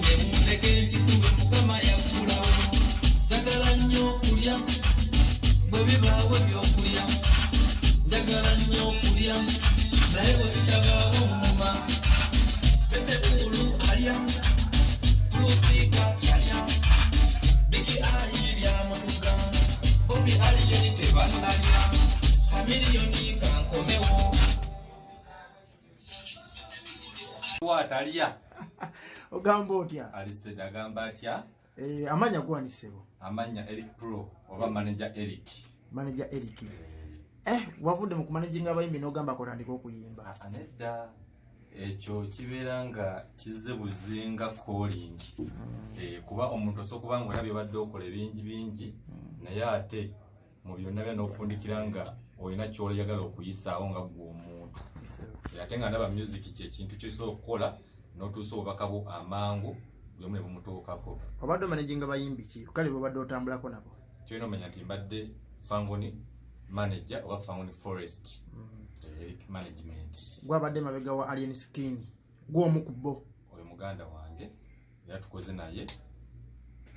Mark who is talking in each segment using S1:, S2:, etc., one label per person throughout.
S1: Nemundeke nkikube, Mukama yaggulawo. Njagala nnyo okulya bwe bibaawo ebyokulya. Njagala nnyo okulya, naye bwe bitabaawo ŋŋuma. Bebe Cool alya, Tufiika yalya, Big Eye byamutuga, Bobi, Alien tebannalya, Chameleone kankomewo.
S2: Atalya.
S3: Ogamba otya?
S2: Alisted agamba atya?
S3: Eh, amanya gwanisebo?
S2: Amanya Eric Pro oba Manager Eric.
S3: Manager Eric. Eh, wavudde mu kumanaginga abayimbi n'ogamba kotandika okuyimba?
S2: Ah, nedda, ekyo kibeera nga kizze buzinga calling. Eh, kuba omuntu osobola okuba nga olina byobadde okola ebingi bingi, naye ate mu byonna bya n'ofundikira nga olina ky'oyagala okuyisaawo nga ggwe omuntu. Eh, ate nga ndaba music kyekintu kyosobola okukola n'otuusa obubaka bwo amangu, buli omu ne bumutuukako.
S3: Obadde omanaginga bayimbi ki kale bwobadde otambulako nabo?
S2: Kyolina omanya nti mbadde Fangoni manager oba Fangoni Forest. Eh, Eric Management.
S3: Gwabadde mabega wa Alien Skin, gw'omu ku bo?
S2: Oyo muganda wange, era tukoze naye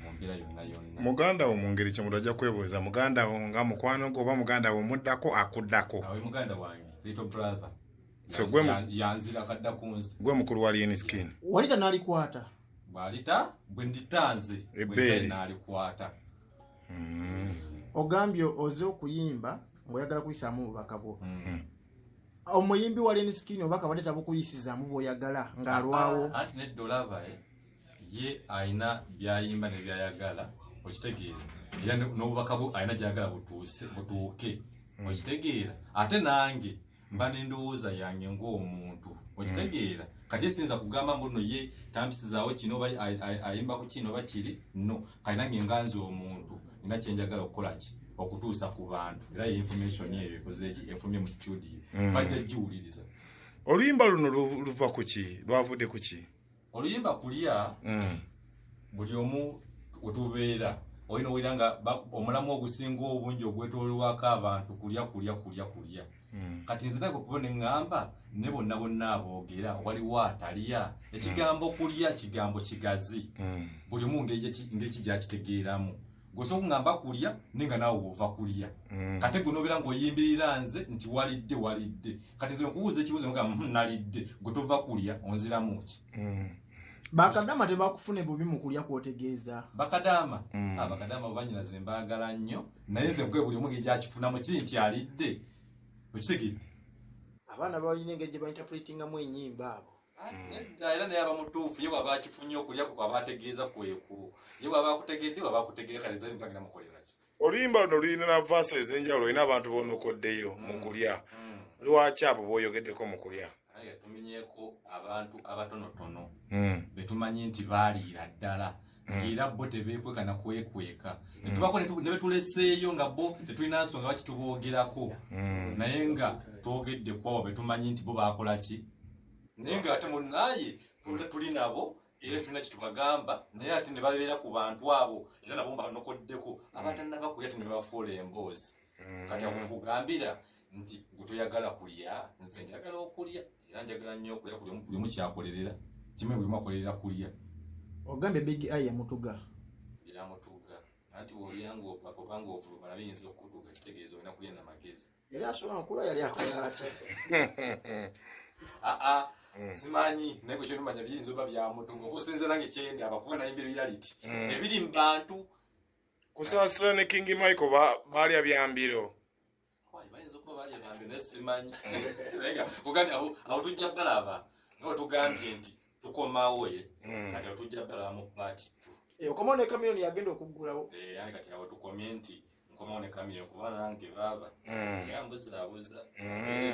S2: mu mbeera yonna yonna.
S4: Muganda wo mu ngeri kyomuntu ajja kwebuuza, muganda wo nga mukwano gwo oba muganda wo muddako akuddako?
S2: Awe muganda wange, little brother.
S4: So
S2: Yanzira kadda ku nze.
S4: Gwe mukulu wa Alien Skin?
S3: Walita n'alikwata?
S2: Bwalita bwe nditanze.
S4: Ebbeere.
S2: Naalikwata.
S3: Ogambye oze okuyimba ng'oyagala kuyisaamu obubaka bwo. Omuyimbi wa Alien Skin obubaka badde tabukuyisizaamu bw'oyagala ng'alwawo?
S2: Ah, anti nedda, olaba ye alina byayimba ne byayagala, okitegeera? Era n'obubaka bwe alina gyayagala butuuse butuuke, okitegeera? Ate nange mba n'endowooza yange ng'omuntu, okitegeera? Kati ye siyinza kugamba mbu nno ye tampisizaawo kino oba ayimba ku kino oba kiri. No, kali nange nga nze omuntu nina kyenjagala okukola ki okutuusa ku bantu, era ye information eyo ekoze ki efumye mu studio. Bajja giwuliriza.
S4: Oluyimba luno luva ku ki? Lwavudde ku ki?
S2: Oluyimba kulya. Buli omu wetubeera olina owulira nga omulamu ogusinga obungi ogwetoololwako abantu kulya, kulya, kulya, kulya. Kati nze nage okuva ne ŋŋamba ne bonna bonna aboogera waliwo atalya. Ekigambo kulya kigambo kigazi. Buli omu ngeri ki gyakitegeeramu. Gweosobola okuŋŋamba kulya naye nga naawe wova kulya. Kate gwe nobeera ng'oyimbirira nze nti walidde, walidde. Kati nze nkubuuza ekibuuzo nga nalidde, gwe tova kulya, onziramu ki?
S3: Bakadama tebakufune bubi mu kulya kwotegeeza?
S2: Bakadaama?
S4: Mm.
S2: Ah, bakadaama banyina ze mbaagala nnyo, naye nze gwe buli omu ngeri gyakifunamu kiri nti alidde, okitegedde?
S3: Abaana balina engeri gye bainterpretingamu ennyimba abo.
S2: Nedda, era naye aba mutuufu ye bwaba akifunye okulya kwe kwaba ategeeza kweku, ye bwaba akutegedde bwaba akutegere. Kale ze mpagenda mukolera ki?
S4: Oluyimba luno lulina na verse ez'enjawulo, olina abantu bonokoddeyo mu kulya. Lwaki abo boyogeddeko mu kulya?
S2: Aye tumenyeeko abantu abatonotono betumanyi nti baaliira ddala, era bo tebeekweka na kwekweka. Netubako ne betuleseeyo nga bo tetulina nsonga bakituboogerako, naye nga twogedde kwabo betumanyi nti bo bakola ki, naye nga ate munaaye tuli nabo era tulina kitubagamba, naye ate ne babeera ku bantu abo era nabo banokoddeko abatannaba kulya te ne babafuula emboozi. Kati ako nkugambira nti gwe toyagala kulya, nze njagala okulya, era njagala nnyo okulya. Buli omu kyakolerera kimwe, buli omu akolerera kulya.
S3: Ogambye Big Eye yamutuga?
S2: Byamutuga, anti bw'olya ng'opapa oba ng'ovulumala biyinza okukutuga, kitegeeza olina kulya namagezi.
S3: Yali asobola nkula, yali akola atya?
S2: Aa, simanyi, naye gwe kyonumanya biyinza oba byamutuga okusinza nange kyendaba, kuba naye reality ebiri mu bantu.
S4: Kusaasira ne King Michael baalya byambiro.
S2: Wai, bayinza okuba balya bambi, naye simanyi. Naye nga kugambye awo tujja balaba nga bwe tugambye nti tukomawo ye. Kati awo tujja balaba mu part two.
S3: Eh, okomawo ne Chameleone yagenda okuggulawo.
S2: Eh, yani kati awo tukomye nti nkomawo ne Chameleone, kuba nange baaba yambuzaabuza.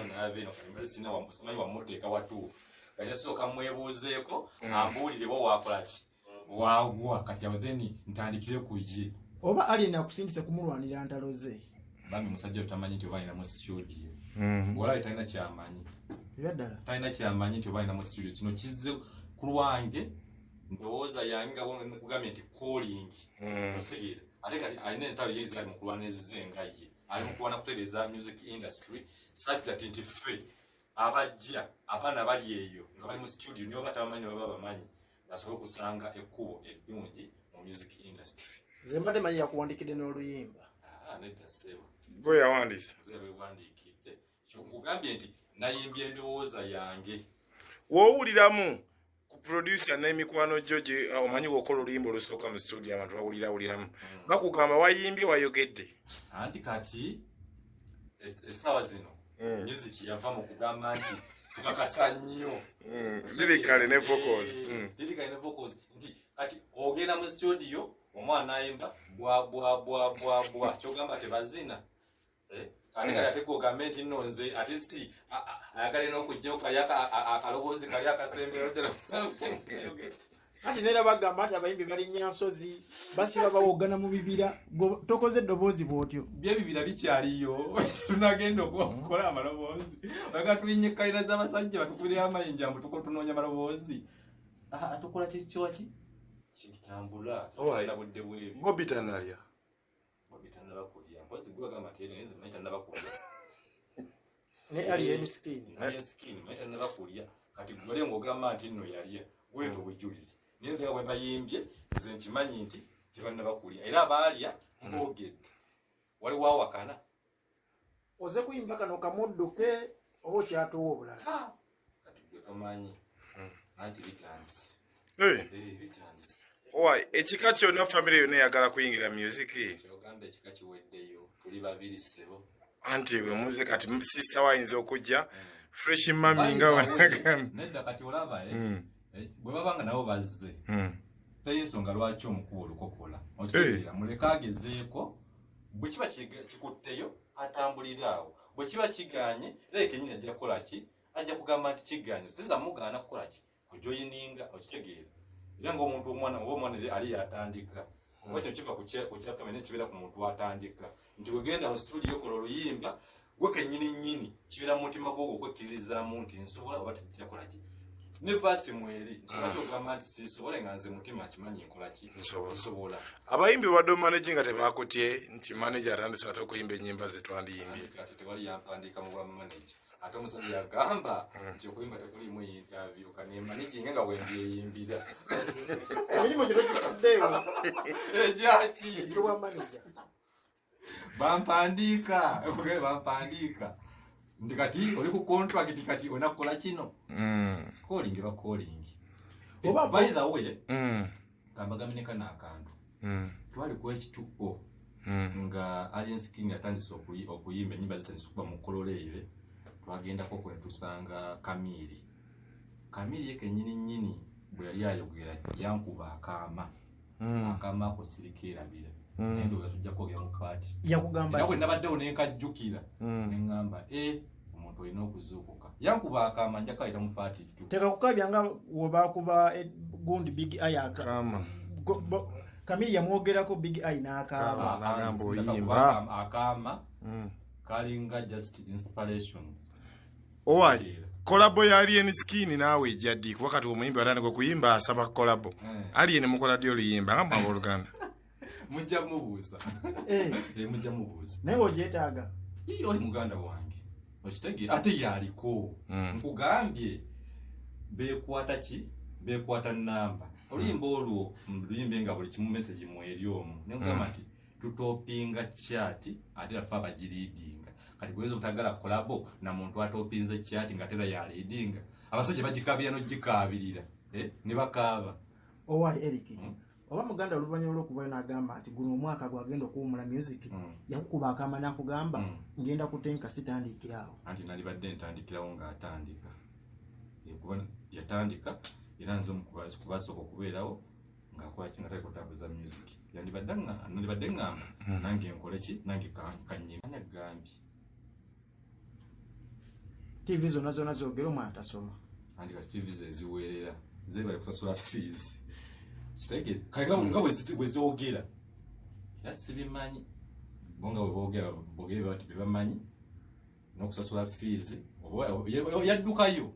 S2: Naaba eno kati mbe sina simanyi wamuteeka watuufu. Kati asooka mwebuuzeeko ambuulire bo wakola ki wagwa. Kati awo then ntandikire ku ye.
S3: Oba Alien akusindise kumulwanira ntalo ze?
S2: Bambi musajja oyo tamanyi nti oba alina mu studio. Walayi talina kyamanyi.
S3: Ebyaddala?
S2: Talina kyamanyi nti oba alina mu studio. Kino kizze ku lwange, ndowooza yange nga bwekugambye nti calling. Okitegeera? Ate kati alina entalo ye zali mu kulwana ezize, nga ye ali mu kulwana kutereeza music industry such that nti ffe abajja, abaana bali eyo nga bali mu studio, nibo batabamanyi ne baba bamanyi. Basobole okusanga ekkubo eddungi mu music industry.
S3: Nze mbadde manyi yakuwandikidde n'oluyimba.
S2: Ah, nedda ssebo.
S4: Gwe yawandiise?
S2: Nze lwewandiikidde. Nkugambye nti nayimbye endowooza yange.
S4: W'owuliramu ku producer n'emikwano gyo gye omanyi bw'okola oluyimba olusooka mu studio abantu bawulirawuliramu, bakugamba wayimbye wayogedde.
S2: Anti kati essaawa zino music yava mu kugamba nti tukakasa nnyo.
S4: Lyrically ne vocals.
S2: Lyrically ne vocals nti kati ogenda mu studio omwana n'ayimba bwa bwa bwa bwa bwa, kyogamba tebazina. Kati kati ate gwogambe nti nno nze artist ayagala n'okugyawo kali akaloboozi kali akasembero ddala.
S3: Anti neera bagamba nti abayimbi balinnya nsozi, basiba bawogana mu bibira, gwe tokoze eddoboozi bw'otyo.
S2: Byebibira bikyaliyo, tunagenda okukola amaloboozi. Oyagala tulinye kalina z'abasajja batukubire amayinja mbu tunoonya amaloboozi. Tukola kikiwaki kitambula budde bwebi.
S4: Gobi tanalya.
S2: Gobi tannaba kulya. Mpozi gwe agamba nti naye nze manyi tannaba kulya.
S3: Ne Alien Skin.
S2: Alien Skin manyi tannaba kulya. Kati gwe wali ng'ogamba nti nno yalya, gwe obujulizi. Naye nze nga bwe bayimbye, nze nkimanyi nti tebannaba kulya. Era abaalya mboogedde. Waliwo awakana.
S3: Oze kuyimba kano kamudduke oba okyatuwa obulala?
S2: Kati gwe tomanyi. Anti bitandise. Bitandise.
S4: Owa, ekika kyonna famire yonna eyagala kuyingira music.
S2: Kyogamba ekika kiweddeyo, tuli babiri ssebo.
S4: Anti bwe muze kati sister wayinza okujja fresh mami nga wanagamba.
S2: Nedda kati olaba bwe baba nga nabo bazze. Teri nsonga lwaki omukuba olukokola. Okitegeera, muleke agezeeko, bwe kiba kikutteyo atambulira awo. Bwe kiba kigaanye, era kennyini ajja kukola ki? Ajja kugamba nti kigaanye. Siza mugaana kukola ki? Kujoyininga, okitegeera. Era ng'omuntu omwana oba omwana ali yatandika. Oba kino kiva ku kya family kibeera ku muntu atandika. Nti bw'ogenda mu studio kola oluyimba, gwe kennyini nnyini kibeera mu mutima gwo okwekkirizaamu nti nsobola oba tejja kukola ki. Ne verse mweri, nsobola kyogamba nti siisobole nga nze mutima nkimanyi nkola ki? Nsobola.
S4: Abayimbi badde managing nga tebakutye nti manager atandise ate okuyimba ennyimba ze twandiyimbye.
S2: Kati tewali yampandiika mu bwa manager. Ate omusajja yagamba nti okuyimba tekuliimu interview, kane managing nga bwe mbyeyimbira.
S3: Emirimu gyo togisuddeewo.
S2: Egyaki?
S3: Egy'obwa manager.
S2: Bampandiika, bampandiika. Nti kati oli ku contract kati olina kukola kino. Calling ba calling.
S3: Oba
S2: by the way, kambagamine kano akantu. Twali ku H2O nga Alien Skin atandise okuyimba ennyimba zitandise okuba mu Kololeere. Twagendako kwe tusanga Kamiri. Kamiri ye kennyini nnyini bwe yali ayogera yankuba akaama. Akaama ako sirikeerabira. Naye ndowooza tujja kwogera mu paati.
S3: Yakugamba
S2: Era bwe nabaddewo ne nkajjukira, ne ŋŋamba, omuntu olina okuzuukuka. Yankuba akaama nja kayita mu paati tu.
S3: Tekakukabya nga we baakuba gundi Big Eye
S4: Akaama.
S3: Kamiri yamwogerako Big Eye n'akaaba.
S4: N'agamba oyimba.
S2: Akaama kalinga just inspirations.
S4: Owa, collabo ya Alien Skin naawe ejja ddi? Kuba kati omuyimbi atandika okuyimba asaba collabo. Alien mukola ddi oluyimba nga mwaba oluganda?
S2: Mujja mubuuza. Mujja mubuuza.
S3: Naye ogyetaaga.
S2: Ii, oli muganda wange. Okitegeera? Ate yaliko. Nkugambye beekwata ki? Beekwata nnamba. Oluyimba olwo luyimbe nga buli kimu message mweri omwo. Ne nkugamba nti tutopinga chat ate era ffe abagiriidinga. Kati gweza obutagala collabo na muntu atopinze chat nga tera yaliidinga. Abasajja bagikaabira n'ogikaabirira. Ne bakaaba.
S3: Owa Eric. Oba muganda oluvannyuma lw'okuvayo n'agamba nti guno omwaka gwagenda okuwummula music, yakukuba akaama n'akugamba ngenda kutenka sitandikira awo.
S2: Anti nalibadde ntandikirawo ng'atandika. Kuba yatandika era nze kubasooka okubeerawo ng'akola ki nga tali kutambuza music. Nandibadde ŋŋamba nange nkole ki nange kannyimbe. Ani agambye?
S3: TV zonna zonna zoogera omwana tasoma.
S2: Anti kati TV ze ziweerera zeebale kusasula fees. Kitegeera? Kale nga bwe zoogera era sibimanyi. Bo nga bwe boogera boogere bati bebamanyi n'okusasula fees oba yaddukayo.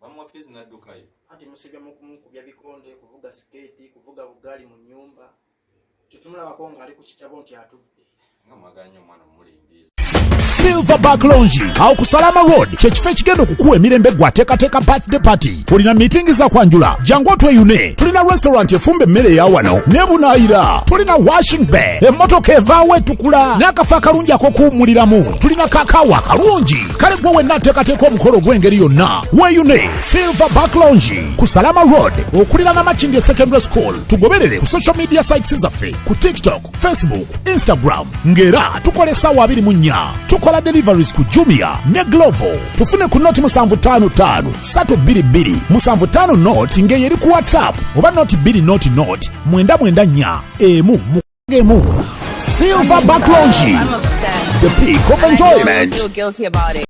S2: Bamuwa fees n'addukayo.
S3: Anti musibya mu kumukubya bikonde, kuvuga sikeeti, kuvuga bugaali mu nnyumba. Tetumulabako ng'ali ku kitabo nti atudde.
S2: Nga mwagala nnyo omwana omulindiza.
S5: Silverback Lounge awo ku Salama Road kyekifo ekigenda okukuwa emirembe gwateekateeka birthday party, olina miitingi za kwanjula, jangu otweyune. Tulina restaurant efumba emmere eya wano ne bunaayira, tulina washing bay, emmotoka evaawo etukula n'akafo akalungi ak'okuwummuliramu, tulina kakaawa akalungi. Kale gwe wenna ateekateeka omukolo ogw'engeri yonna, weeyune Silverback Lounge ku Salama Road okuliraana Makindye Secondary School. Tugoberere ku social media sites zaffe ku TikTok, Facebook, Instagram, ng'era tukola essaawa 24. Tukola deliveries ku Jumia ne Glovo. Tufune ku 0 755 322 75 0 ng'eyo eri ku WhatsApp, oba 0 2 0 0 9 9 4 1 1. Silverback Lounge,
S6: I'm upset.
S5: the peak of
S6: I
S5: enjoyment.
S6: feel guilty about it.